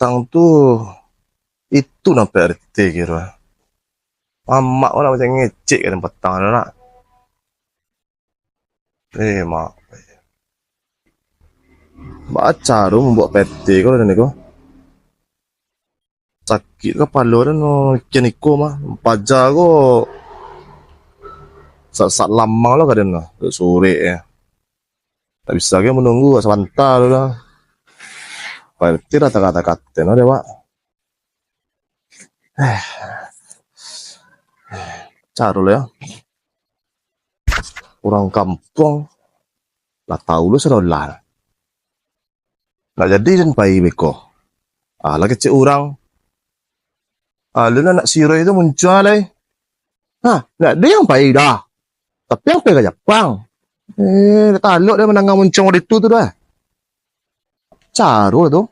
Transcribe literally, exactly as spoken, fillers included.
patang tu, itu nan P R T kiro. Mamak ko lah macam ngecek ka den patang tu nak. Eh, mak. Baa caro mambuek P R T ko lah den ko. Sakik kapalo den no, kian iko mah. Paja ko sak-sak lamang lo ka den no, surek e. Tak bisa ge manunggu sabanta tu lah. P R T lah takah-takah ten lo dek awak. Eh. Caro lo yo. Urang kampuang lah tau lo sudah lah. Nak jadi den pai beko. Ah, lah kecek urang. Alun anak siroi tu muncuang lai. Ha, nak den yang pai dah. Tapi yang pai ka Japang. Eh, dak talok den mandanga muncuang waktu itu tu dah. Caro tu.